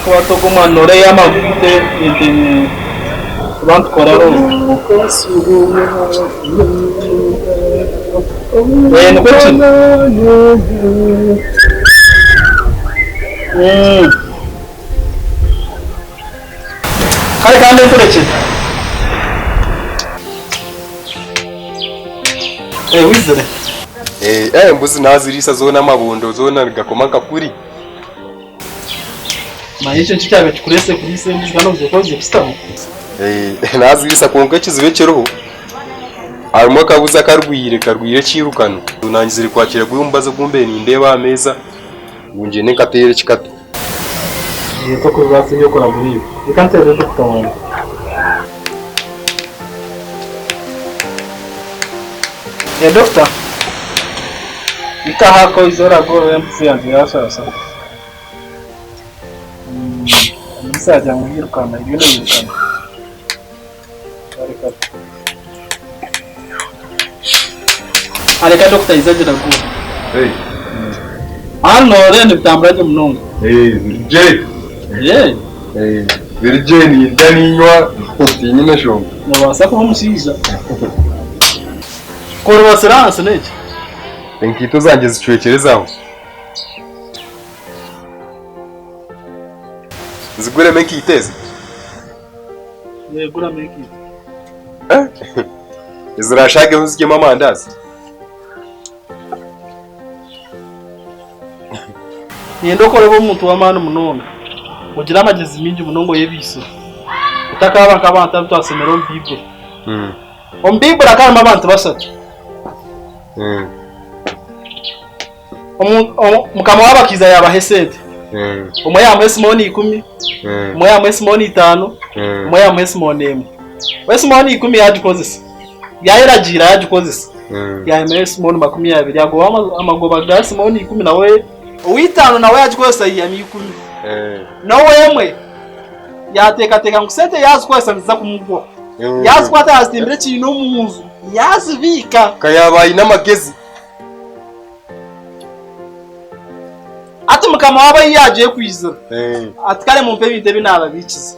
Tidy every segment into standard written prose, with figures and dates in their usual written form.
Nakwata ogu omwana noreeba amagwite ente tuba nitukora roho. Eh nikwo kiri. Mm. Kare kandi nkurekye. Eh wizire. Eh, eh, embuzi naziriisa zoona amabondo zoona nigakoma nka kuri. Manya ekyo nikyo kyabaire kikureese kuriisa embuzi kandi obuzibu kuba bugiye kusitama. Eh, naziriisa kwonka ekizibu ekiriho harimu akabuzi akarwaire karwaire ekiirukano. Nangizire kwakira guri omubazi ogu mbaire nindeeba aha meeza ngu ngyende nkateere ekikatu. Iwe tokubibaasa ebi okuragura iwe. Reka nteerere dokita wangye. Eh dokita, hika aha ka oize oragurire embuzi yangye yashaasha. Omuriisa yaagira ngu yairukana, eriyo neirukana. Kare kare. Reka dokita aije agiragure. Hey. Hanu noreeba nibitambura gye munonga. Hey, biri gye. Hey. Hey, biri gye nindya ninywa tinyine nshonga. Nobaasa kuba omushaija. Koribatsire ahansi n'eki? Enkaito zangye zicwekyereze aho. Nziguremu enkaito ezi? Guramu enkaito. Ezirashaageho nzigyemu amandazi? Niinyenda okore obe omuntu w'amaani munonga, ogire amagyezi maingi munonga oyebiiseho, otakaaba nk'abantu abu twashomire omu Baiburi. Omu Baiburi hakaba harimu abantu bashatu. Mukama waabo akaija yaabaha esente. Omwe yaamuha esimooni ikumi, omwe yaamuha esimooni itaano, omwe yaamuha esimooni emwe. Esimooni ikumi yaagikozesa, yaayeragiira yaagikozesa, yaahemera esimooni 20, agoba amagoba ga simooni ikumi nawe. Ow'eitaano nawe yaagikozesa yaihamu ikumi. N'ow'emwe yaateekateeka ngu sente yaazikozesa niziza kumugwaho. Yaazikwata yaazitimbira ekiina omu nju, yaazibiika. Ka yaaba aine amagezi! Hati mukama waabo ahi yaagiire kwizira, ati, Kare mumpe ebintu ebi naababiikize.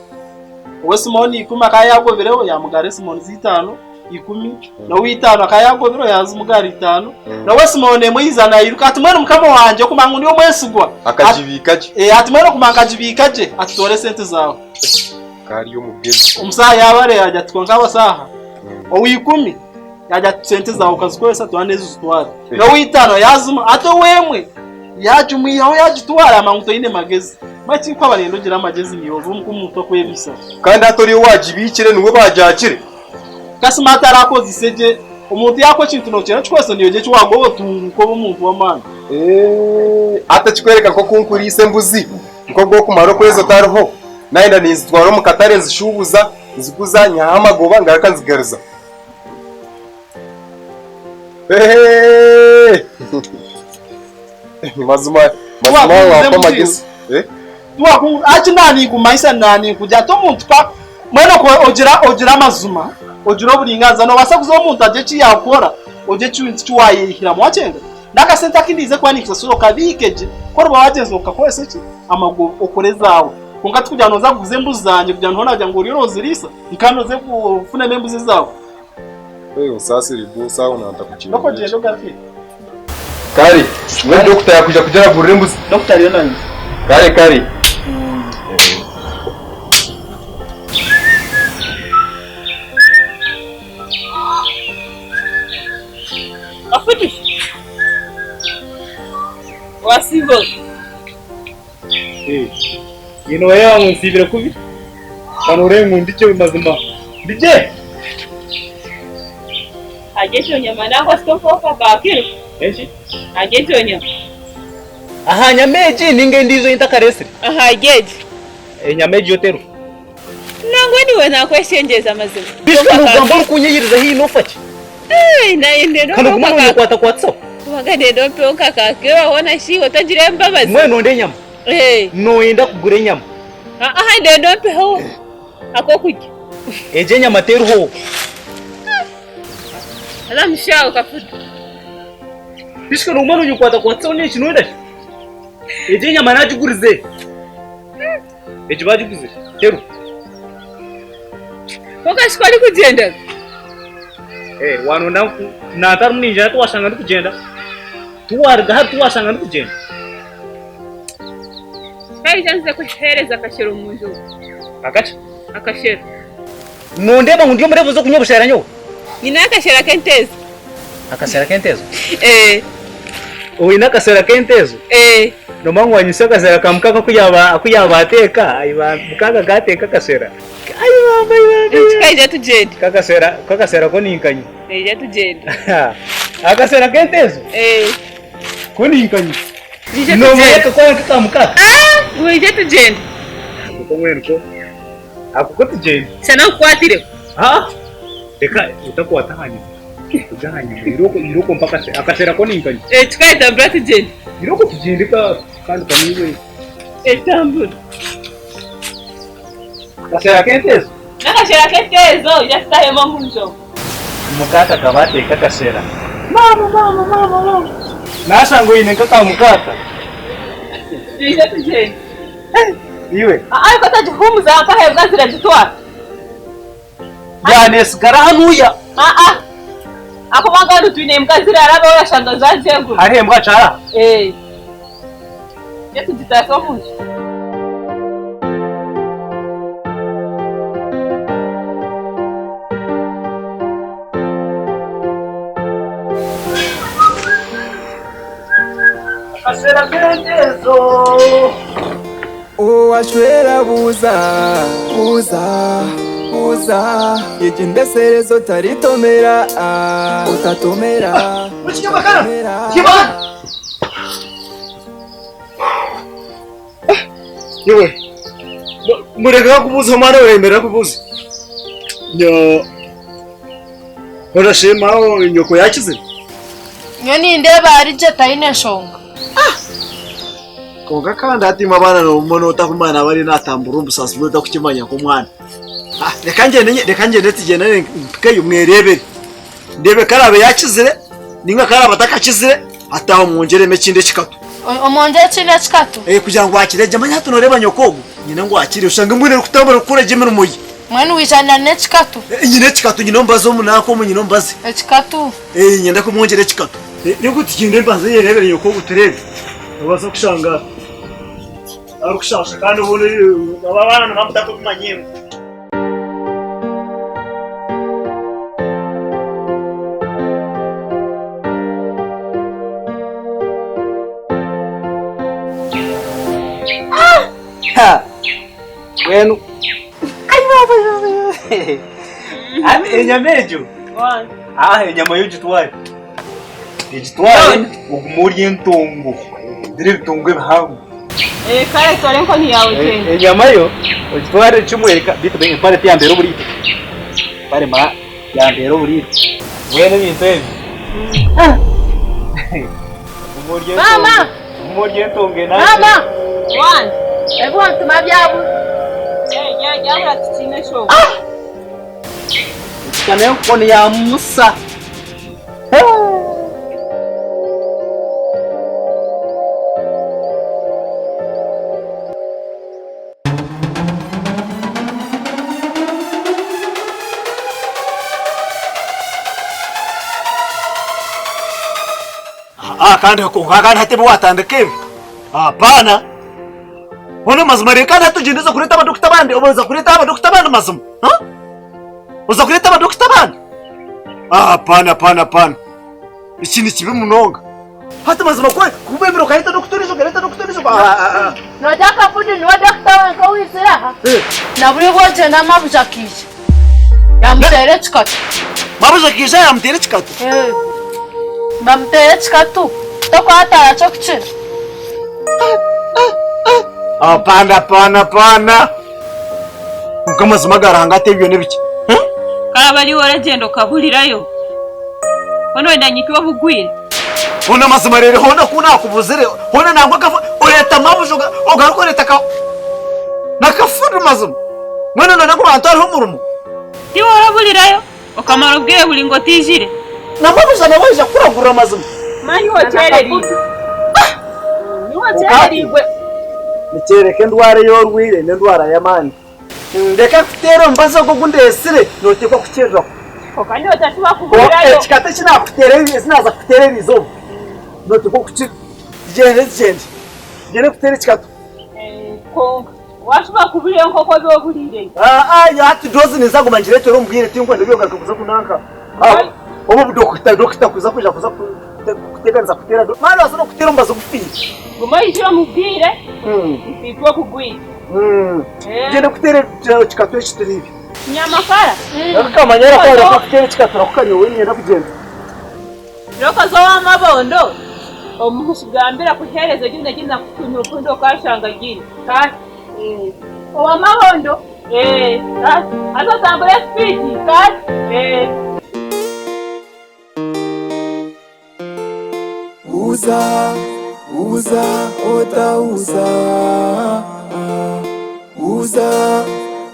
Owe simooni ikumi akaba yaagobireho, yaamugarura esimooni ze itaano ikumi, n'ow'eitaano akaba yaagobireho, yaazimugarura itaano, n'owe simooni emwe yaija nairuka ati, Mbwenu mukama wangye, okumanya ngu ndi omwesigwa, Akagibiika gye. Ee, ati, Mbwenu okumanya nkagibiika gye, ati, Toora esente zaawe. Ka ari omugezi. Omusaha yaaba areeba agira ati, Kwonka abasaaha, ow'ikumi Yaagira ati, Sente zaawe okazikoresa, twara n'ezi ozitware. N'ow'eitaano yaazima, ati ow'emwe yaagimwihaho yaagitwara, yamanya ngu toine magezi. Manya ekirikuba nayenda ogire amagezi niiwe obe nk'omuntu orikwebaisaho. Kandi hati oriya owaagibiikire niwe baagyakire. Kasima atarakozise gye. Omuntu yaakuha ekintu nookyenda kukikozesa niiwe gye eki waagoba otunguuke obe omuntu w'amaani. Hati ekikworeka nk'oku nkuriisa embuzi nk'ogw'okumara okwezi otariho, nayenda ninzitwara omu katare nzishuubuza, nziguza, nyihaho amagoba ngaruka nzigaruza. Mazima mazima wampa amagezi. Eh? Hati nanikumanyisa naninkugira ati omuntu ka mbwenu ogira ogira amazima ogira oburinganiza nobaasa kuza omuntu agye eki yakukora ogye ekintu eki wayeyihiramu wakyenga n'akasente aku ndiize kuba ninkusasura okabiike gye ku oriba wagyenzire okakoresa ki amagoba okore ezaawe kwonka tikugira ngu noza kuguza embuzi zangye kugira ngu hoona wagira ngu oriyo noziriisa Nkana oze kufunamu embuzi zaawe. Wewe onsaasire boss aho nantakukiire. Noko gyenda ogaruke. Kare, mbwenu dokita yakwija kugira agurire embuzi. Dokita ariyo naija. Kare kare. Afuti. Wasiiba ota? Nyine owareeba ngu nsiibire kubi kandi oreebe ngu ndi gye mazima ndi gye. Harya egyo nyama nangwa shi tonkooka ka kiro? Enki? Harya egyo nyama. Aha nyama egi ninga endiijo ei ntakareetsire? Aha rya egi. Enyama egi yo teriho. Nangwa niiwe naakweshengyereza amazima. Beitu nogamba orikunyeyiriza haihi nofa ki? Naanye ndenda Kandi ogume ompe ka nonyekwatakwatisaho. Kubanga ndenda ompeho nka ka kiro hoona shi iwe togira embabazi. Mbwenu nonda enyama? Noyenda kugura enyama? Aa ndenda ompeho ak'okurya. Egyo enyama teriho. Haza mushaho kafuta. Beitu noguma nonyekwatakwatisaho n'eki noyenda ki? Egyo enyama nagigurize. Egi baagiguzire teriho. Kwonka shi ku orikugyenda? Eh, waanonda ngu naatarimu ningyenda tiwaashanga ndikugyenda. Tiwaaruga hanu tiwaashanga ndikugyenda. Kaija nze kuheereza akashera omu nju. Akaki? Akashera. Nondeeba ngu ndi omureebuzi okunywa obushera nyowe? Nyine akashera k'ente ezo. Akashera k'ente ezo? Ee. Oine akashera k'ente ezo? Ee. Nomanya ngu wanyutsya akashera ka mukaaga aku yaaba aku yaaba ateeka, ai bambi mukaaga gaateeka akashera. Ai bambi ai bambi ai bambi. Kaija tugyende. Kakashera kakashera ko ninkanywa. Naija tugyende. Akashera k'ente ezo? Ee. Ko ninkanywa. Naija Nomanya tugyende. akakora nk'aka mukaaga? Naija tugyende. Ako mbwenu ko Ako ko tugyende. Shana nkukwatireho. Haa reka otakwata aha nyima. Ojye aha nyima. Irooko irooko mpa akashera. Akashera ko ninkanywa. Eh tukayetambura tugyende. Irooko tugyende ka kandi kaniiwe. Eh tambura. Akashera k'ente ezo? N'akashera k'ente ezo ija tutahemu omu nju. Mukaaka akaba ateeka akashera. Maama maama maama maama. Nashanga oine nk'aka mukaaka. Ija tugyende. Iwe. Ariko otagihumuza mpaho embwa ziragitwara. Yanesigara hanuya. Aa ahakuba nganu twine embwa ziraraba orashanga zagyegura. Hariho embwa kyara? Ee. Tujye tugitaase omu nju. Akashera k'ente ezo. Owashwera buuza, buuza, buuza Egyendesereza otaritomera, otatomera, otatomera. Iwe, mureka kubuuza omwana oyemerera kubuuza. Nyo orasheema nyoko yakizire? Nyowe nindeeba ari gye taine nshonga. Kwonka kandi hati imwe abaana noba notakumanya naba ariyo natambura omu busaasi bwe otakukimanya nk'omwana. Ah, reka ngyende nye- reka ngyende tugyendane mpikeyo mwereebere. Ndeebe ku araabe yaakizire nainga ku araabe atakakizire hati aho mwongyeremu ekindi ekikatu. Omwongyere ekindi ekikatu? Eh, kugira ngu akire gye. Manya hati nooreeba nyoko ogu, nyine ngu akire. Oshange mbwenu arikutambura arikukora gye emirimo ye. Mbwenu waija na n'ekikatu? Eh, nyine ekikatu, nyine omubazi omu nanka omu nyine omubazi. Ekikatu? Eh, niinyenda kumwongyera ekikatu. Eh, reka tugyende mbanze nyereebere nyoko ogu tureebe. Noobaasa kushanga arikushaasha kandi obundi aba abaana nibaba mutarikubimanya imwe. Mbwenu enyama egyo enyama yo ogitware ogitware ogume orye entongo biri ebitongo ebihango Kare twara enkoni yaawe gyenda. Enyama yo ogitware kimwe beitu empare tiyambeera oburiito empare yambeera oburiito mbwenu ebintu ebi ogume orye Maama! ogume orye entongo enansi. Maama! One. Ebi wantuma byabura. Byabura tikiine nshonga. Ekika n'enkoni ya Musa. Ah, kandi kandi hati ebi watandika ebi hapana hoona mazima reka hati ogyende oza kureeta abadokita abandi oza kureeta abadokita abandi mazima ha? Oza kureeta abadokita abandi Ah, hapana hapana hapana eki ni kibi munonga hati mazima kwe kubembera okareeta dokita ondiijo okareeta dokita ondiijo ah, ah, ah. Nogira akafundi niwe dokita wenka owaizire aha? Eh. Na buri obu ogyenda mabuja akaija yamuteera ekikatu. Mabuja akaija yamuteera ekikatu? Eh. Bamuteera ekikatu tokwata arakyo kukira. Hapana hapana hapana Kwonka amazima aga Ruhanga ati ebyo n'ebiki? Karaba ariiwe oragyenda okaburirayo, hoona wenda nyitwe obugwire. Hoona amazima reero hoona ku naakubuzire, hoona nangwa akafu oreeta mabuja ogaruka oreeta ka n'akafundi mazima. Mbwenu nooyenda ngu bantwareho omurimo? Tiiwe oraburirayo okamara obwire buraingwa otaijire. Na mabuja nawe aija kukuragurira mazima. Manya okyerereirwe. Niiwe okyerereirwe. Nikyoreka endwara ei orwaire n'endwara y'amaani. Ndeka kuteera omubazi ogu ogu ndeetsire, nooteekwa kukiriraho. Kwonka nyowe otashuba kuhurirayo. Ekikata eki naakuteera eki naaza kukuteera eriizooba, nooteekwa kukirya. Gyende gyende. Gyende nkuteere ekikatu. Kwonka waashuba kuburira nk'oku oba oburiireyo. Aa hati doozi ninza kuguma ngireetere omu bwire tinkwenda ebyogaruka kuza kunanka. Obu obudokita dokita kuza kwija kuza kuteekanisa kuteera mani noobaasa n'okuteera omubazi ogufiire. Guma oije omu bwire nitwitwa okugwita. Gyenda kuteera ekikatu eki turiibe. Nyamakara. Nakukamanya orakwenda kuteera ekikatu nakukanya wowe niinyenda kugyenda. Rokoza owa mabondo omushigambira kuhereza gino gino nakutumira okundi okashanga gino. Kale. Owa mabondo. Eh, kale. Haza otambure speed. Kale. Eh. Buuza, buuza, otahuza. Buuza,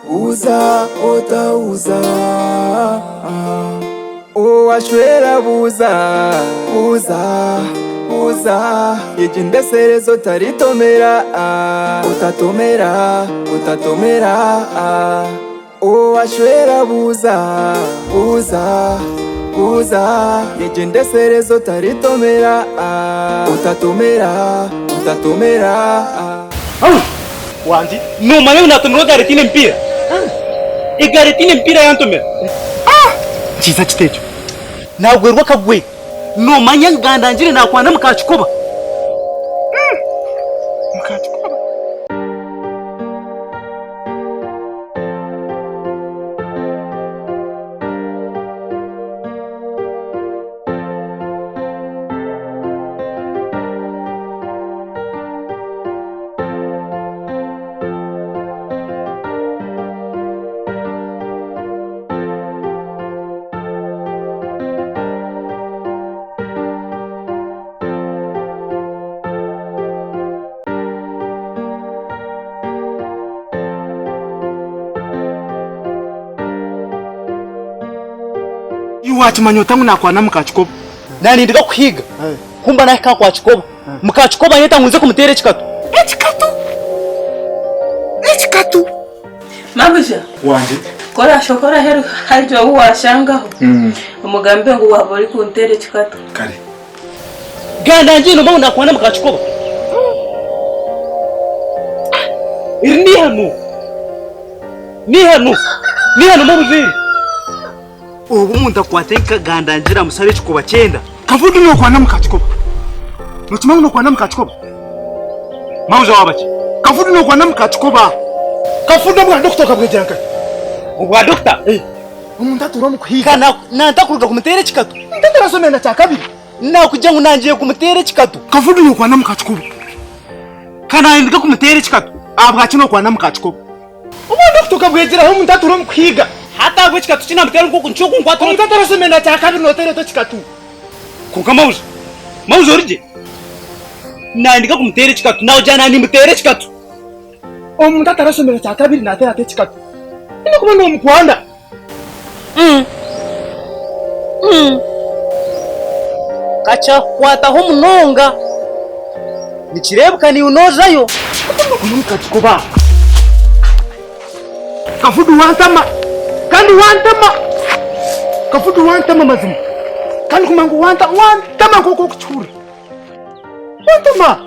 buuza, otahuza. Owashwera buuza, buuza, buuza. Egyendesereza otaritomera, otatomera, otatomera. Owashwera buuza, buuza, buuza. Egyendesereza otaritomera, otatomera, otatomera. Wangi noomanya ngu naatomerwa egaari etaine mipiira? Egaari etaine mipiira yantomera. Nikiija kita ekyo? Naagwerwa akagwe. Noomanya ngandangire naakwana muka Kikoba. Muka Kikoba? Iwe wakimanya ota ngu nakwana muka Kikoba? Nanindiga kuhiga kumba nahika kwa Kikoba. Muka Kikoba anyeta ngu nze kumuteera ekikatu. Ekikatu! Ekikatu! Mabuja. Wangi. Ku oraashoke oraheru hagire ou waashangaho, omugambe ngu waaba orikunteera ekikatu. Kare. Ganda ngiine omwe nakwana muka Kikoba. Eri n'eihano. N'eihano. N'eihano n'obuzeire. Obu omuntu akwate nka Gandangira amushabe ekikoba kyenda. Kavudu nokwana muka Kikoba. Nokimanya ngu nokwana muka Kikoba? Mauja waba ki? Kavudu nokwana muka Kikoba. Kavudu obwa dokita okabwegyera nkahi? Obwa dokita? Eh. Omuntu atuura omu kuhiiga. Ka nantakuruga kumuteera ekikatu. Omuntu atarasomire na kyakabiri. Nakugira ngu nangiye kumuteera ekikatu. Kavudu nokwana muka Kikoba. Ka nayendeka kumuteera ekikatu. Ahabwaki nokwana muka Kikoba? Obwa dokita okabwegyeraho omuntu atuura omu kuhiiga. Hati ahabwa ekikatu ki namuteera nikwo nikyo kunkwata Omuntu atarasomire na kyakabiri noteera ota ekikatu? Kwonka Mauja, Mauja ori gye? Nayendeka kumuteera ekikatu. Nakugira nanimuteera ekikatu. Omuntu atarasomire kyakabiri nateera ata ekikatu? Oine kuba nomukwanda. Kakyakukwataho munonga. Nikireebeka naiwe noozayo. Kuba. Kafudu wantama kandi wantama Kafudu wantama mazima kandi kumanya ngu wantama wantama nk'oku orikukihurira wantama.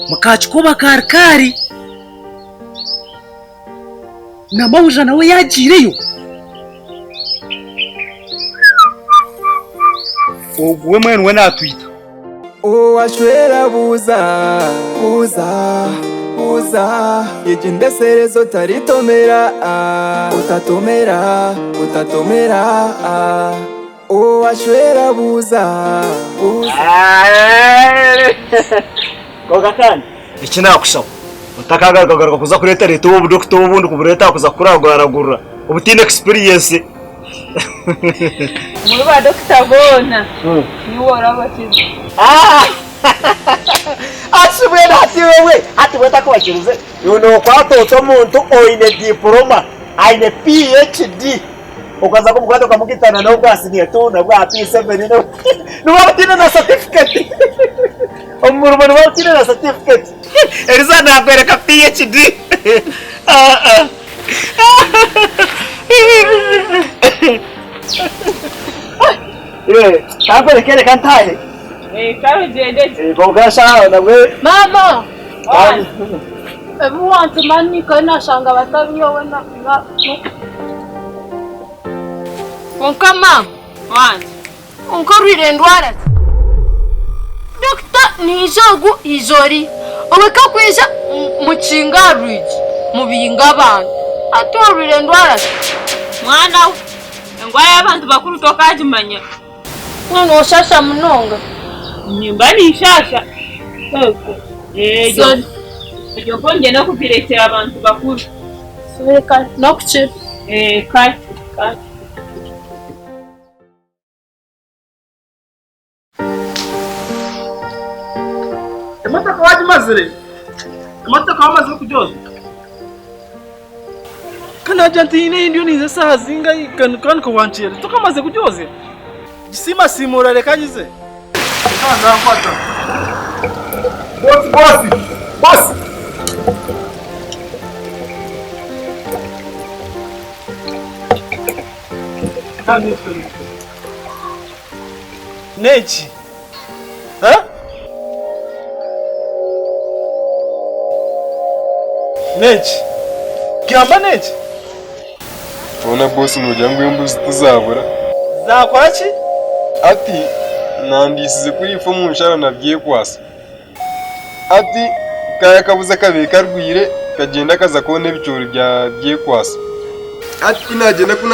Mukakikuba Karikaari na Mauja nawe yaagiireyo. Ogu we mbwenu we naatwita. Owashwera buuza, buuza, buuza Egyendesereza otaritomera, otatomera, otatomera Owashwera buuza, buuza. Kwonka kandi eki naakushaba otakaagaruka kuza kureetareeta obudokita obundi kubureeta kuza kukuraguraragurira obutaine experience. Muri badokita boona niiwe orabakiza. Hati mbwenu hati iwe hati iwe otakabakirize iwe nookwata ota omuntu oine diporoma aine PHD. Okaza kumukwata okamugitana n'obwa senior two n'obwa P7 niwe otiine na certificate. Omu murimo niwe otiine na certificate. Eriza nakwereka PhD. Kankwereke reka ntahe. Kare ogyende gye. Kwonka shaaha nabwe. Maama! Ebi wantuma nikayo nashanga batari nyowe na. Kwonka maama. Wangi. Kwonka orwaire endwara ki? Dokita naija ogu eija ori. Obwe ka kwija mukinga aha rwigi mubinge abantu. Hati orwaire endwara ki? Mwana we, endwara y'abantu bakuru tokagimanya. Mbwenu noshasha munonga. Nimba ninshasha. Egyo egyo mpongye n'okugireetera abantu bakuru. Sorry kare n'okukira. Kare kare. Emotoka wagimazire? Emotoka wamazire kugyoza? Ka nagira nti haine ei ndiyo ninza esaaha zingahi kandi ka wankyera tokamaze kugyoza? Gisiimasiimuura reka nyize. Nkwata. Bosi, bosi, bosi! N'eki? Eh? N'eki? Gamba n'eki? Hoona bosi noogira ngu embuzi tizabura? Zaakora ki? Ati nandiisize kuriifa omu nsharo na Byekwasa. Ati kariya akabuzi akabaire karwaire kagyenda kaza kwona ebicoori bya Byekwasa. Hati ku naagyenda ku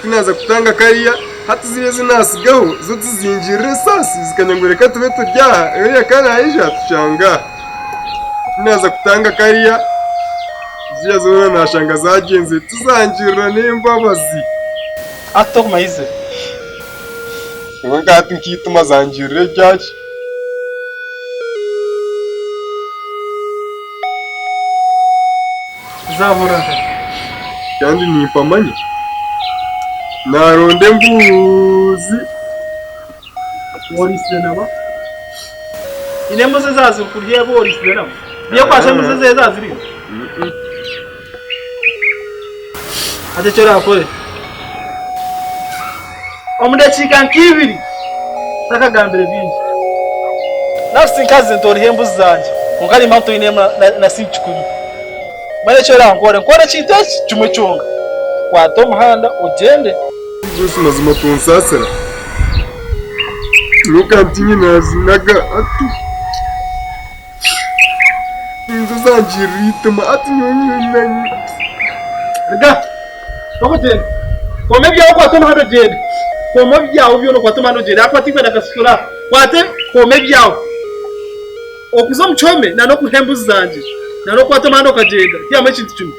naaza kutanga kariya, hati ziriya ezi naatsigaho zo tizingirira esaasi zikanya ngu reka tube turi aha, oriya ku araija tushange aha. Ku naaza kutanga kariya, ziriya zoona naashanga zaagyenzire tizangirira n'embabazi. Hati tokumanyizire. Nyowe nka hati nkaituma zangirira ebyaki. Zabura nka. Kandi nimpamanya naaronda embuzi. Oriisire nabo? Haine embuzi ezaazirikurya ebi oriisire nabo? Byekwasa embuzi ezi ezaaziriire? Hati eki oraakore, omu dakiika nk'ibiri ntakagambire bingi, naakusinkazi nti orihe embuzi zangye, kwonka nimba ntoine na siringi kikumi. Mbwenu eki orankore, nkore ekintu eki kimwe kyonka, kwata omuhanda ogyende. Yesu mazima tonsaasira nyowe ntiinye naazinaga ati Ninzo zangirira eitima ati nyowe Ruga! Toka ogyende. Koma ebyawe okwate omuhanda ogyende. Koma ebyawe byona okwate omuhanda ogyende ahakuba tinkwenda kasisura aha. Kwate koma ebyawe. Okuza omu kihome na n'okuha embuzi zangye na n'okukwata omuhanda okagyenda tihamu ekintu kimwe.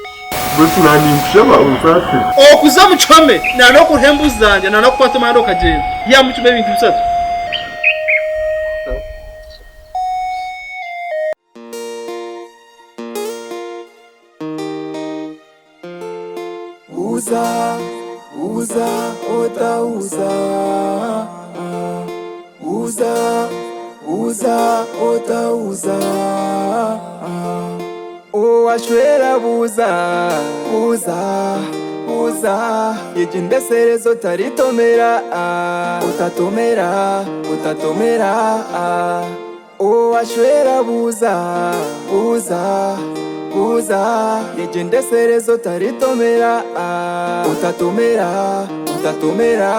Beitu nanye ninkushaba onsaasire. Okuza omu kihome na n'okuha embuzi zangye na n'okukwata omuhanda okagyenda tihamu kimwe ebintu bishatu. Buuza, buuza, otahuuza Buuza, buuza, otahuuza Owashwera buuza, buuza, buuza Egyendesereza otaritomera, otatomera, otatomera Owashwera buuza, buuza, buuza Yegyendesereze otaritomera, otatomera, otatomera.